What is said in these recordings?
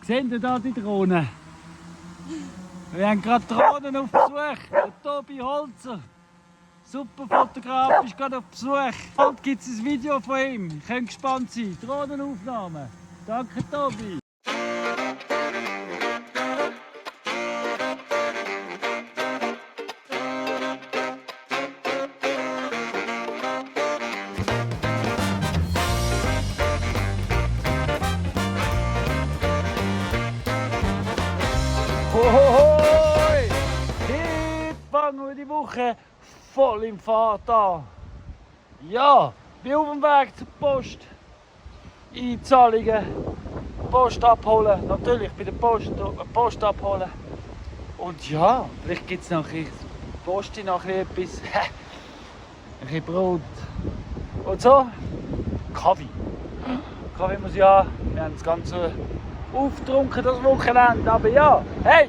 Seht ihr da die Drohne? Wir haben gerade Drohnen auf Besuch. Der Tobi Holzer, super Fotograf, ist gerade auf Besuch. Bald gibt es ein Video von ihm. Ihr könnt gespannt sein. Drohnenaufnahmen. Danke, Tobi. Hohohoi! Heute fangen wir die Woche voll im Fahrt an. Ja, bin auf dem Weg zur Post. Einzahlungen, Post abholen. Natürlich bei der Post abholen. Und ja, vielleicht gibt es nachher Post nachher etwas. Ein bisschen Brot. Und so, Kaffee. Kaffee muss ja, wir haben das Ganze aufgetrunken das Wochenende, aber ja, hey,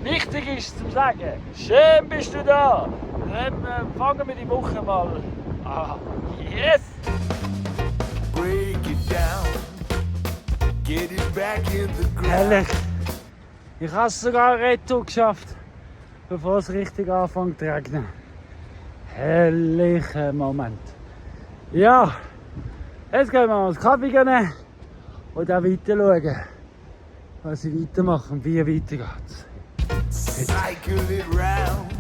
wichtig ist zu sagen, schön bist du da. Dann fangen wir die Woche mal an. Yes! Break it down, get it back in the ground. Herrlich. Ich habe es sogar retour geschafft, bevor es richtig anfängt zu regnen. Herrlicher Moment. Ja, jetzt gehen wir mal einen Kaffee nehmen und dann weiter schauen, was ich weitermache und wie weiter geht's. Cycle it round,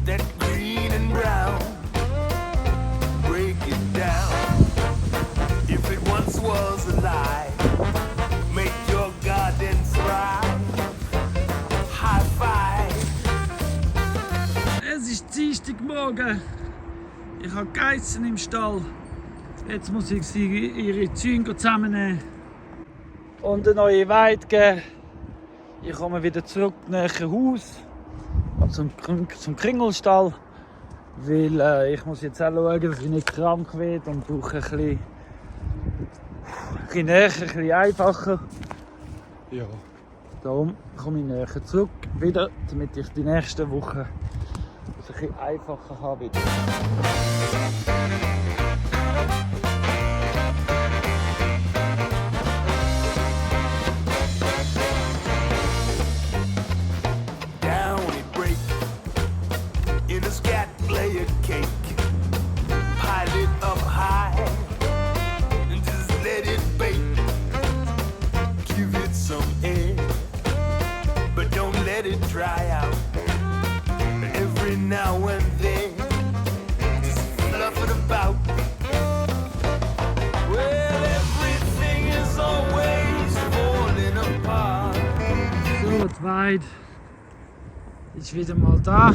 that green and brown. Break it down, if it once was a lie. Make your garden thrive. High five. Es ist Dienstagmorgen. Ich habe Geissen im Stall. Jetzt muss ich sie ihre Züge zusammennehmen und eine neue Weide geben. Ich komme wieder zurück nach Haus, zum Kringelstall, weil ich muss jetzt auch schauen, dass ich nicht krank werde und brauche ein bisschen näher, ein bisschen einfacher. Ja, darum komme ich näher zurück wieder, damit ich die nächsten Wochen es ein bisschen einfacher habe. Wieder. Dry out every now and then, just fluff it about. Well, everything is always falling apart. So, die Weide ist wieder mal da,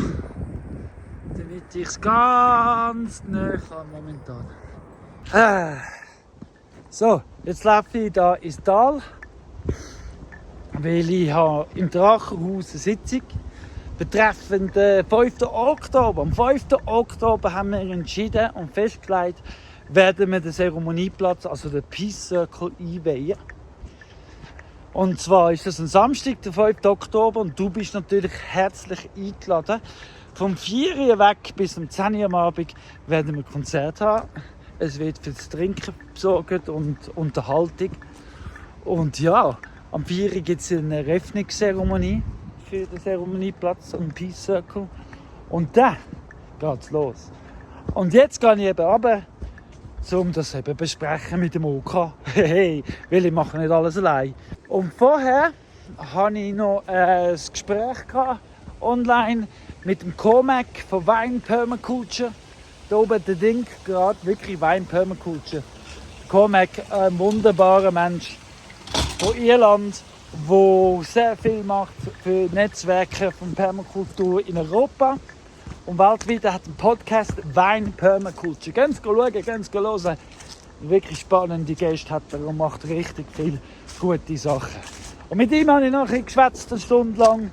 damit ich es ganz nahe habe momentan. So, jetzt laufe ich hier ins Tal. Weil ich habe im Drachenhaus eine Sitzung betreffend den 5. Oktober. Am 5. Oktober haben wir entschieden und festgelegt, werden wir den Zeremonieplatz, also den Peace Circle, einweihen. Und zwar ist das ein Samstag, der 5. Oktober, und du bist natürlich herzlich eingeladen. Vom 4 Uhr weg bis zum 10 Uhr am Abend werden wir Konzert haben. Es wird fürs Trinken besorgt und Unterhaltung. Und ja, am 4 Uhr gibt es eine Eröffnungszeremonie für den Zeremonieplatz am Peace Circle. Und dann geht es los. Und jetzt gehe ich eben runter, um das eben besprechen mit dem OK. Hey, weil ich mache nicht alles allein. Und vorher hatte ich noch ein Gespräch online mit dem Cormac von Wine Permaculture. Da oben der Ding gerade, wirklich Wine Permaculture. Cormac, ein wunderbarer Mensch von Irland, der sehr viel macht für Netzwerke von Permakultur in Europa und weltweit. Er hat einen Podcast Wine Permaculture. Ganz schauen, ganz hören. Wirklich spannende Gäste hat er und macht richtig viele gute Sachen. Und mit ihm habe ich nachher geschwätzt, eine Stunde lang.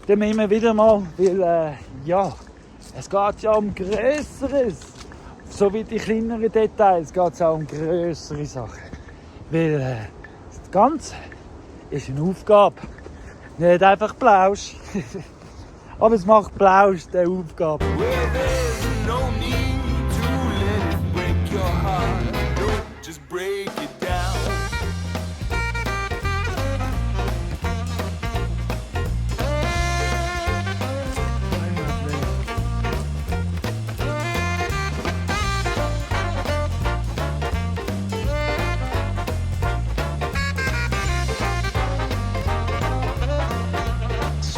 Dann immer wieder mal, weil ja, es geht ja um Größeres. So wie die kleineren Details geht es auch um größere Sachen. Weil das Ganze ist eine Aufgabe. Nicht einfach Plausch. Aber es macht Plausch, diese Aufgabe. Well, there's no need to let it break your heart. Don't just break it down.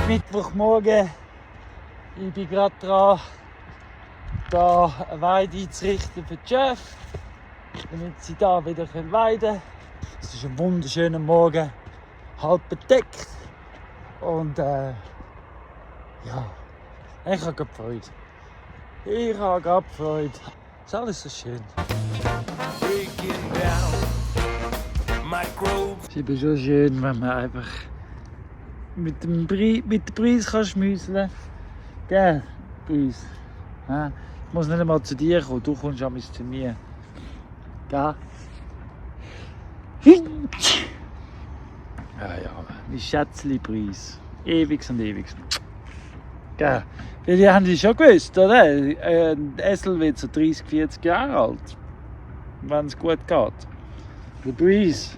ist Mittwochmorgen. Ich bin gerade dran, da eine Weide einzurichten für die Schäfe, damit sie da wieder weiden können. Es ist ein wunderschöner Morgen, halb bedeckt. Und ja, ich habe gerade Freude. Ich habe gerade Freude. Es ist alles so schön. Breaking down microbes. Es ist schon schön, wenn man einfach mit der Brise kann schmüseln kann. Gell, Brise? Ja? Ich muss nicht einmal zu dir kommen, du kommst auch zu mir. Gell? Ja, mein Schätzli Brise. Ewig und ewig. Gell? Die haben die schon gewusst, oder? Ein Esel wird so 30, 40 Jahre alt, wenn es gut geht. Der Brise.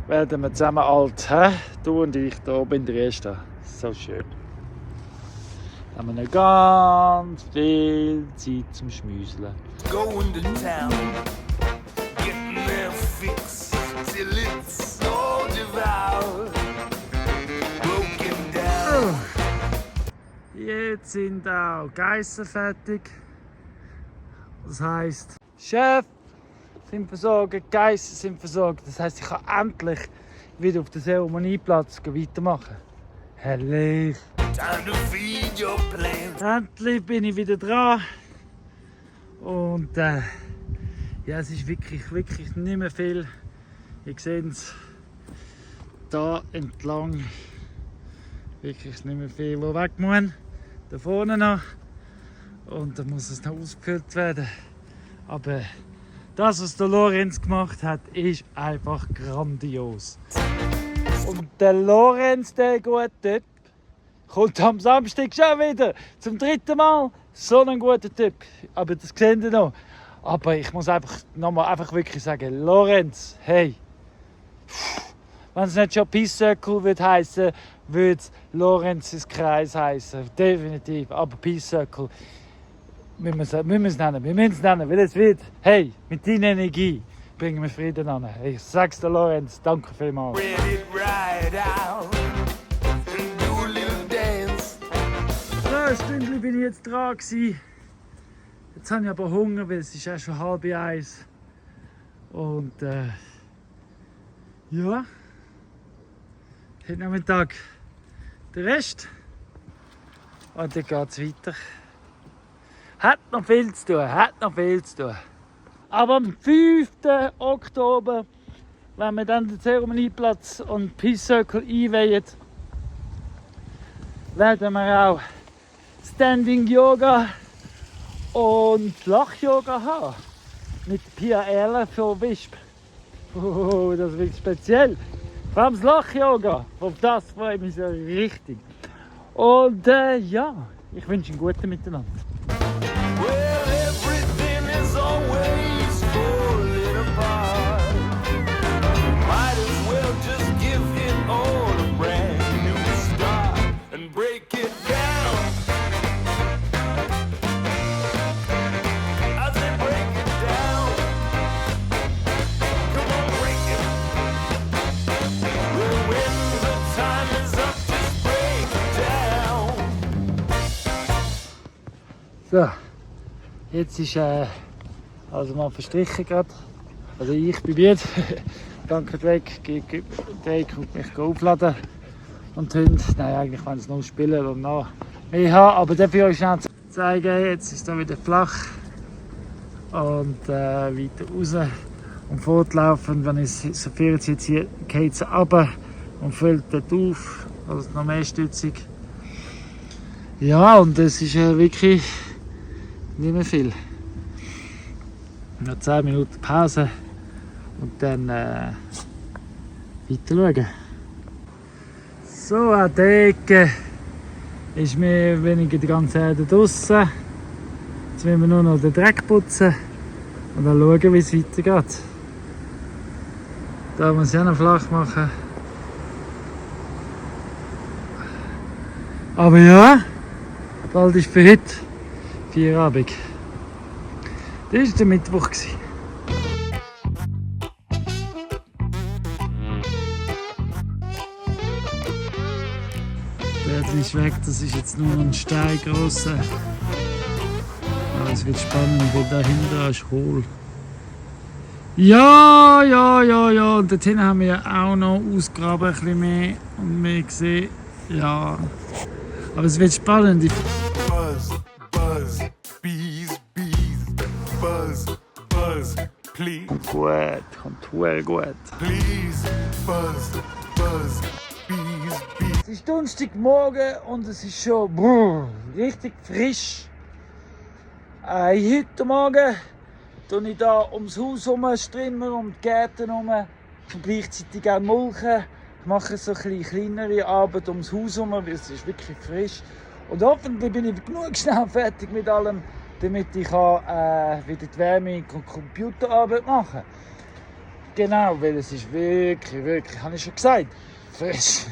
Werden wir zusammen alt, hä? Du und ich hier oben in der Reste. So schön. Da haben wir noch ganz viel Zeit zum Schmüseln. Going to town, getting their fix till it's all devoured. Broken down. Jetzt sind auch Geissen fertig. Das heisst, Chef sind versorgt, Geissen sind versorgt. Das heisst, ich kann endlich wieder auf den Zeremonieplatz weitermachen. Herrlich! Time to feed your plants. Endlich bin ich wieder dran. Und ja, es ist wirklich nicht mehr viel. Ihr seht es da entlang. Wirklich nicht mehr viel, was weg muss. Da vorne noch. Und dann muss es noch ausgefüllt werden. Aber das, was der Lorenz gemacht hat, ist einfach grandios. Und der Lorenz, der gute Typ, kommt am Samstag schon wieder. Zum 3. Mal. So ein guter Typ. Aber das seht ihr noch. Aber ich muss einfach wirklich sagen, Lorenz, hey. Wenn es nicht schon Peace Circle würde heißen, würde es Lorenz's Kreis heißen. Definitiv. Aber Peace Circle. Wir müssen es nennen, weil es wird, hey, mit deiner Energie bringen wir Frieden an. Ich sag's dir, Lorenz, danke vielmals. Read it right out and do a little dance. So, ein Stündchen bin ich jetzt dran gewesen. Jetzt habe ich aber Hunger, weil es ist erst schon 12:30. Und ja, heute Nachmittag der Rest. Und dann geht es weiter. Hat noch viel zu tun, Aber am 5. Oktober, wenn wir dann den Zeremonieplatz und Peace Circle einweihen, werden wir auch Standing Yoga und Lach-Yoga haben. Mit Pia Erler für Wisp. Oh, das wird speziell. Vor allem das Lach-Yoga. Auf das freue ich mich so richtig. Und ja, ich wünsche einen guten Miteinander. Well, everything is always falling apart. Might as well just give it all a brand new start and break it down. I say break it down. Come on, break it. Well, when the time is up, just break it down. So, jetzt ist also mal verstrichen gerade. Also ich bin müde. Danke weg, kommt mich aufladen. Und die Hunde, nein, eigentlich wollen sie noch spielen und noch mehr haben. Aber dafür euch schnell zeigen, jetzt ist es wieder flach. Und weiter raus. Und fortlaufend, wenn ich es so viel jetzt hier, geht es runter und füllt dort auf. Also noch mehr stützig. Ja, und es ist wirklich nicht mehr viel. Noch 10 Minuten Pause und dann weiter schauen. So, an der Ecke ist mehr weniger die ganze Erde draussen. Jetzt müssen wir nur noch den Dreck putzen und dann schauen, wie es weitergeht. Da muss ich auch noch flach machen. Aber ja, bald ist für heute Feierabend. Das war der Mittwoch. Viertel ist weg, das ist jetzt nur noch ein Stein grosser. Aber es wird spannend, weil dahinter ist hohl. Ja, und dort hinten haben wir auch noch ausgegraben, ein bisschen mehr und mehr gesehen. Ja, aber es wird spannend. Buzz, buzz, bees, bees. Buzz, buzz, please, Kommt verdammt gut. please. Buzz, buzz, bees, bees. Es ist Donnerstagmorgen und es ist schon richtig frisch. Heute Morgen tue ich hier ums Haus herum, strimmen um die Gärten herum, und gleichzeitig auch mulchen. Ich mache so ein bisschen kleinere Arbeit ums Haus herum, weil es ist wirklich frisch. Und hoffentlich bin ich genug schnell fertig mit allem, damit ich wieder die Wärme in die Computerarbeit machen kann. Genau, weil es ist wirklich, habe ich schon gesagt, frisch.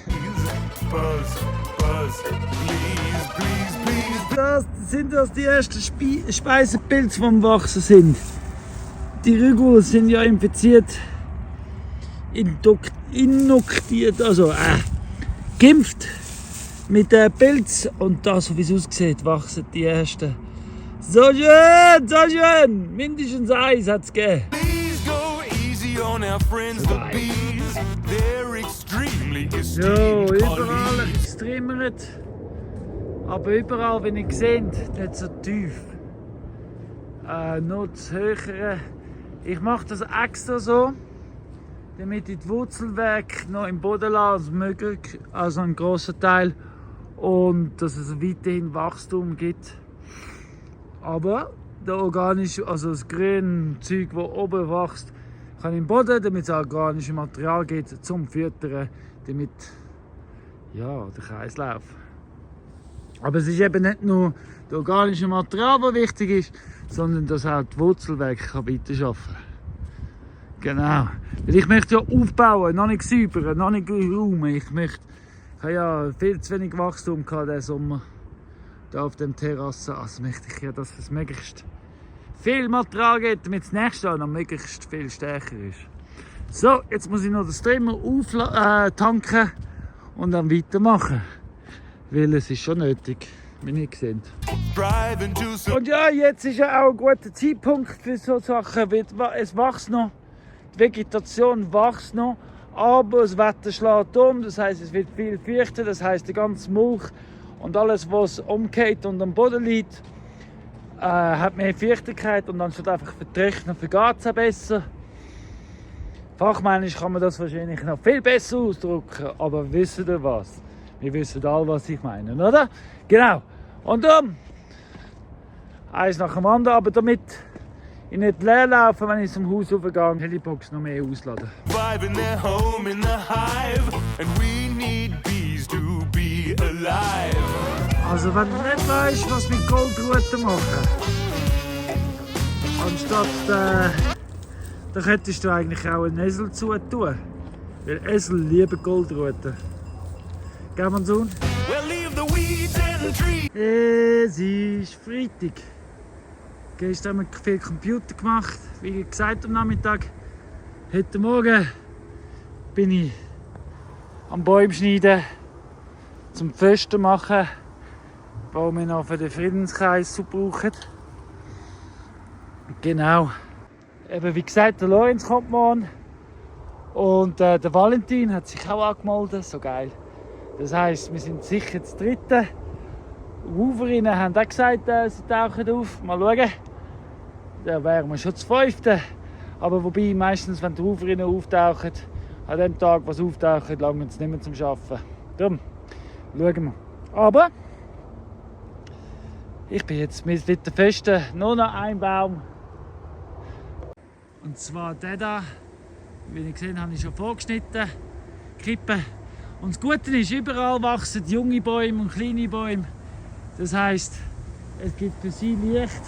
Buzz, buzz, please, please, please. Das sind die ersten Speisepilze, die am Wachsen sind. Die Rügel sind ja infiziert, inoktiert, also geimpft mit Pilz. Und da, so wie es aussieht, wachsen die ersten. So schön! Mindestens eins hat es gegeben. Please go easy on our friends, the bees. They're extremely Jo, esteemed überall colleagues. gestrimmert. Aber überall, wenn ich sehe, nicht so tief. Noch das Höhere. Ich mache das extra so, damit ich die Wurzelwerke noch im Boden lasse, als möglich, also einen grossen Teil. Und dass es weiterhin Wachstum gibt. Aber der organische, also das grüne Zeug, das oben wächst, kann im Boden, damit es organisches Material gibt, zum Füttern, damit ja, der Kreislauf. Aber es ist eben nicht nur das organische Material, das wichtig ist, sondern dass auch die Wurzelwerke weiterarbeiten kann. Genau. Weil ich möchte ja aufbauen, noch nicht säubern, noch nicht räumen. Ich habe ja viel zu wenig Wachstum gehabt diesen Sommer. Hier auf dem Terrasse. Also möchte ich ja, dass es möglichst viel Material gibt, damit das nächste Jahr noch möglichst viel stärker ist. So, jetzt muss ich noch den Streamer tanken und dann weitermachen. Weil es ist schon nötig, wie ihr seht. Driving to some Und ja, jetzt ist ja auch ein guter Zeitpunkt für so Sachen. Es wächst noch, die Vegetation wächst noch, aber das Wetter schlägt um. Das heisst, es wird viel feuchter, das heisst, der ganze Mulch und alles, was umgeht und am Boden liegt, hat mehr Feuchtigkeit und anstatt einfach vertrocknen, vergeht es auch besser. Fachmännisch kann man das wahrscheinlich noch viel besser ausdrücken, aber wisst ihr was? Wir wissen alle, was ich meine, oder? Genau. Und eins nach dem anderen, aber damit ich nicht leer laufe, wenn ich zum Haus raufgehe, die Helibox noch mehr ausladen. vibing their home in the hive, and we need bees to be alive. Also wenn du nicht weißt, was mit Goldruten machen, anstatt da könntest du eigentlich auch einen Esel zutun. Weil Esel lieben Goldruten. Gell, mein Sohn? Well, leave the weeds and trees. Es ist Freitag. Gestern haben wir viel Computer gemacht, wie gesagt am Nachmittag. Heute Morgen bin ich am Bäume schneiden, zum Pfosten machen, wo wir noch für den Friedenskreis brauchen. Genau. Eben wie gesagt, der Lorenz kommt morgen und der Valentin hat sich auch angemeldet, so geil. Das heisst, wir sind sicher das dritte. Uferinnen haben auch gesagt, sie tauchen auf. Mal schauen. Da wären wir schon das fünfte. Aber wobei meistens, wenn die Uferinnen auftauchen, an dem Tag, was auftauchen, lange es nicht mehr zum Arbeiten. Darum schauen wir. Aber ich bin jetzt mit der Festen nur noch ein Baum. Und zwar der da. Wie ihr gesehen habt, habe ich schon vorgeschnitten. Kippen. Und das Gute ist, überall wachsen junge Bäume und kleine Bäume. Das heisst, es gibt für sie Licht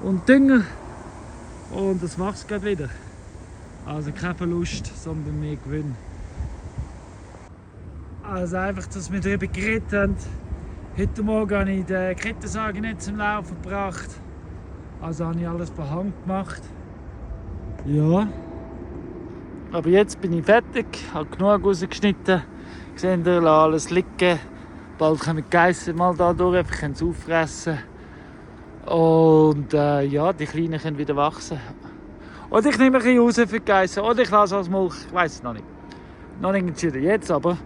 und Dünger und es wächst gerade wieder. Also kein Verlust, sondern mehr Gewinn. Also einfach, dass wir darüber geredet haben. Heute Morgen habe ich den Kettensäge nicht zum Laufen gebracht. Also habe ich alles per Hand gemacht. Ja. Aber jetzt bin ich fertig, habe genug rausgeschnitten. Seht ihr, lasse alles liegen. Bald kommen die Geissen mal da durch, wir können es auffressen. Und ja, die Kleinen können wieder wachsen. Oder ich nehme ein bisschen raus für die Geissen, oder ich lasse als Mulch, ich weiß es noch nicht. Noch nicht entschieden. Jetzt aber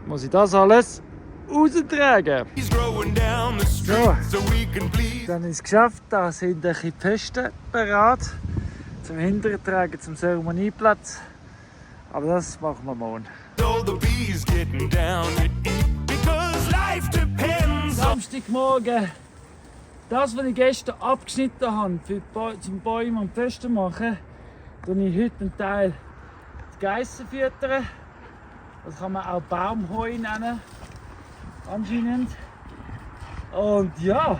muss ich das alles raustragen. He's growing down the street so we can please. Dann ist es geschafft, da sind ein bisschen die Pfosten bereit. Zum Hintertragen zum Zeremonieplatz. Aber das machen wir morgen. So the bees getting down to eat because life depends on. Samstagmorgen. Das, was ich gestern abgeschnitten habe, zum Bäume und Pfosten machen, tue ich heute einen Teil die Geissen füttern. Das kann man auch Baumheu nennen, anscheinend. Und ja,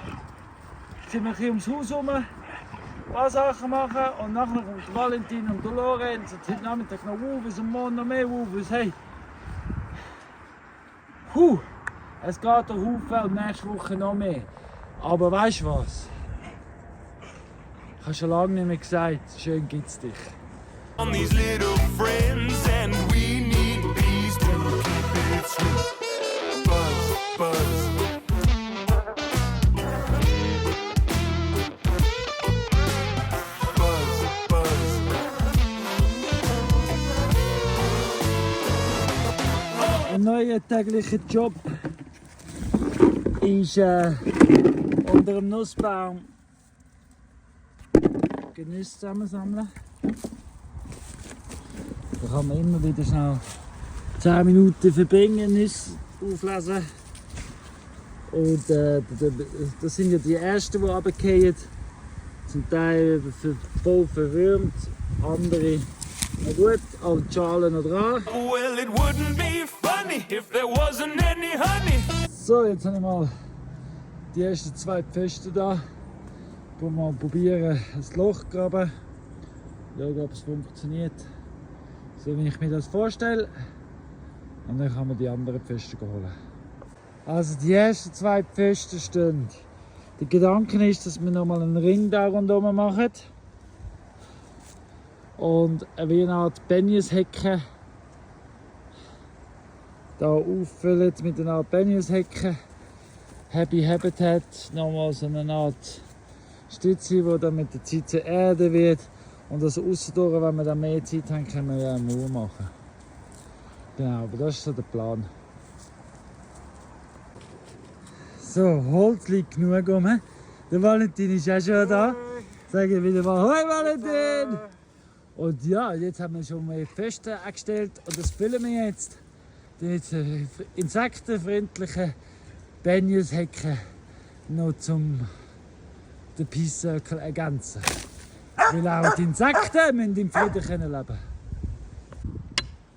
jetzt sind wir ein bisschen ums Haus herum, ein paar Sachen machen und nachher kommt Valentin und Lorenz und heute Nachmittag noch Wufus und morgen noch mehr Wufus. Hey, es geht der Haufen und nächste Woche noch mehr. Aber weißt du was? Ich habe schon lange nicht mehr gesagt, schön gibt's dich. On these little friends and we need bees to keep it sweet. Buzz, buzz. Buzz, buzz. Ein neuer täglicher Job ist unter dem Nussbaum Genüsse zusammensammeln. Da kann man immer wieder schnell 10 Minuten verbringen, Nüsse auflesen. Und das sind ja die ersten, die runterfallen. Zum Teil voll verwürmt, andere noch gut, aber die Schalen noch dran. Well, it wouldn't be funny if there wasn't any honey. So, jetzt habe ich mal die ersten 2 Pfosten da. Ich mal probieren, ein Loch zu graben. Schauen, ob es funktioniert. So wie ich mir das vorstelle. Und dann kann man die anderen Pfosten holen. Also die ersten 2 Pfosten stehen. Der Gedanke ist, dass wir nochmal einen Ring da rundherum machen. Und wie eine Art Benjeshecke da auffüllen mit einer Art Benjeshecke. Happy Habitat, nochmal so eine Art Stütze, die dann mit der Zeit zur Erde wird. Und das außerdurch, wenn wir dann mehr Zeit haben, können wir ja eine Mauer machen. Genau, aber das ist so der Plan. So, Holz liegt genug rum. Der Valentin ist auch schon da. Sage ich wieder mal, hoi Valentin! Und ja, jetzt haben wir schon mal Pfosten angestellt und das füllen wir jetzt. Die insektenfreundliche Benjeshecke noch zum den Peace Circle ergänzen. Weil auch die Insekten müssen im Frieden leben können.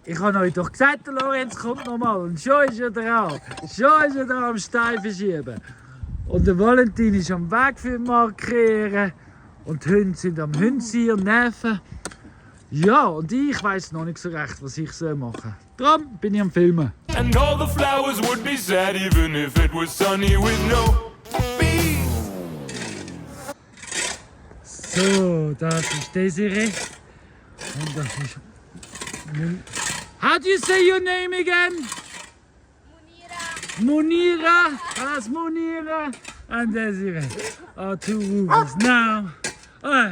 Ich habe euch doch gesagt, der Lorenz kommt nochmal und schon ist er dran. Schon ist er dran am Stein verschieben. Und der Valentin ist am Weg für markieren und die Hunde sind am Hunde und nerven. Ja, und ich weiss noch nicht so recht, was ich machen soll. Darum bin ich am Filmen. And all the flowers would be sad even if it was sunny with no bees. So, das ist Desiree. Und das ist... How do you say your name again? Munira. That's Munira. And Desiree are 2 Wufus now. Ah,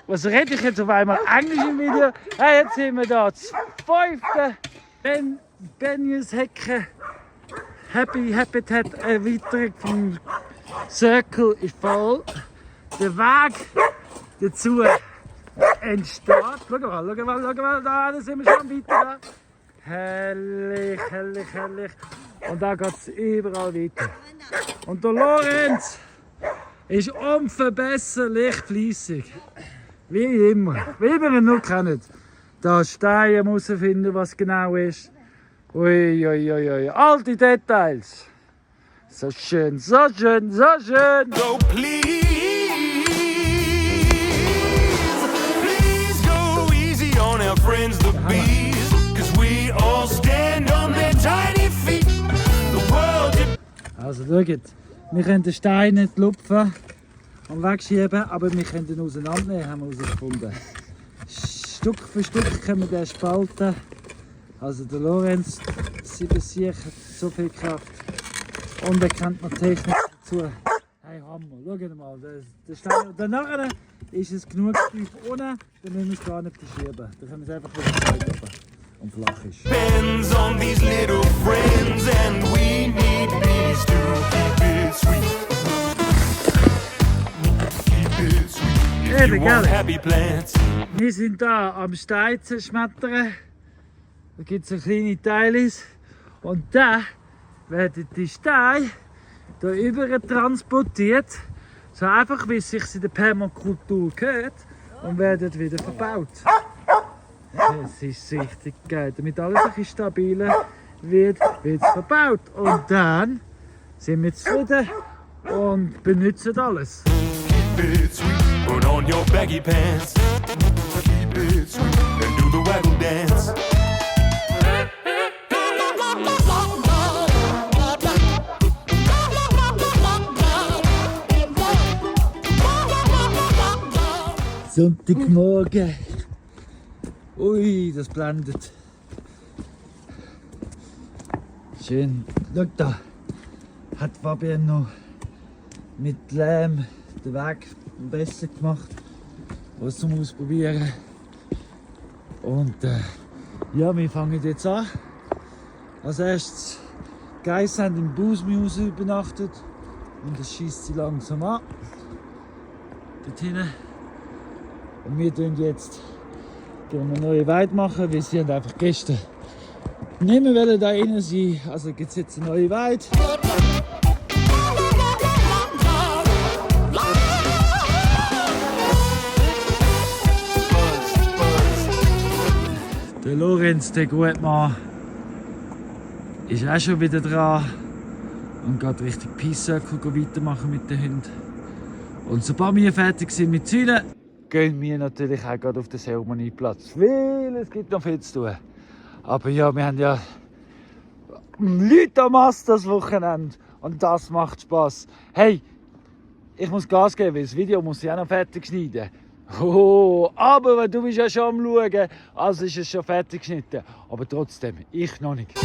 was rede ich jetzt auf einmal Englisch im Video? Hey, jetzt sind wir da. Das 5. Benjeshecke Happy Habitat Erweiterung vom Circle ist voll. Der Weg dazu entsteht. Schau mal, da sind wir schon weiter. Herrlich, herrlich, herrlich. Und da geht es überall weiter. Und der Lorenz ist unverbesserlich fleissig. Wie immer. Wie wir ihn nur kennen. Da Steine muss er finden, was genau ist. Ui, ui, ui, ui. All die Details. So schön, so schön, so schön. So please go easy on our friends the bees, cause we all stand on their tiny feet. The world. Also schaut, wir können den Stein nicht lupfen und wegschieben, aber wir können ihn auseinandernehmen, haben wir herausgefunden. Stück für Stück können wir den spalten. Also der Lorenz, sie besiegt so viel Kraft. Und er kennt noch Technik dazu. Hey, Hammer, schaut mal, der Stein. Und danach ist es genug tief unten, dann müssen wir es gar nicht verschieben. Dann können wir es einfach wieder zeigen und flach ist. Depends on these little friends, and we need these to keep it sweet. Keep it sweet. If you want happy plants. Wir sind hier am Stein zerschmettern. Da gibt es so kleine Teile. Und dann werden die Steine hier über transportiert. So einfach, wie es sich in der Permakultur gehört. Und werden wieder verbaut. Das ist richtig geil. Damit alles ein bisschen stabiler wird, wird es verbaut. Und dann sind wir zufrieden und benutzen alles. Keep it sweet. Put on your baggy pants. Keep it sweet. And do the waggle dance. Sonntagmorgen. Ui, das blendet. Schön. Schau da. Hat Fabian noch mit Lärm den Weg besser gemacht. Was zum Ausprobieren. Und ja, wir fangen jetzt an. Als erstes, die Geiss haben im Busmüs übernachtet. Und das schießt sie langsam an. Dort hinten. Und wir tun jetzt eine neue Weide machen, weil sie haben einfach gestern nicht mehr da rein sein. Also gibt es jetzt eine neue Weide. Der Lorenz, der Gutmann, ist auch schon wieder dran und geht Richtung Peace Circle weitermachen mit den Hunden. Und sobald wir fertig sind mit Zäunen, gehen wir natürlich auch gerade auf den Zeremonieplatz, weil es gibt noch viel zu tun. Aber ja, wir haben ja Leute am Ast das Wochenende und das macht Spass. Hey, ich muss Gas geben, weil das Video muss ich auch noch fertig schneiden. Oh, aber du bist ja schon am Schauen, also ist es schon fertig geschnitten. Aber trotzdem, ich noch nicht.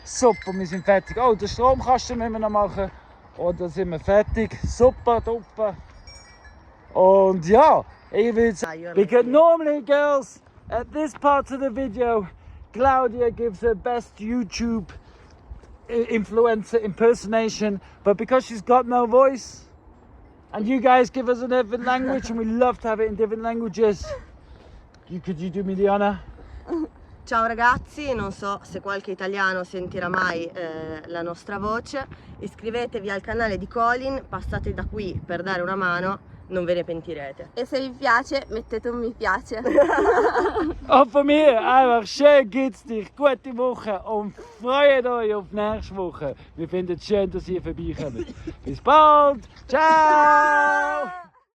Super, wir sind fertig. Oh, den Stromkasten müssen wir noch machen. Und dann sind wir fertig. Super, duper. Und ja, ich will sagen, because normally girls, at this part of the video, Claudia gives her best YouTube influencer impersonation, but because she's got no voice, and you guys give us a different language, and we love to have it in different languages, could you do me the honor? Ciao ragazzi, non so se qualche italiano sentirà mai la nostra voce, iscrivetevi al canale di Colin, passate da qui per dare una mano, non ve ne pentirete. E se vi piace mettete un mi piace. Und von mir einfach schön geht's dich, gute Woche und freut euch auf nächste Woche. Wir finden es schön, dass ihr vorbeikommt. Bis bald, ciao!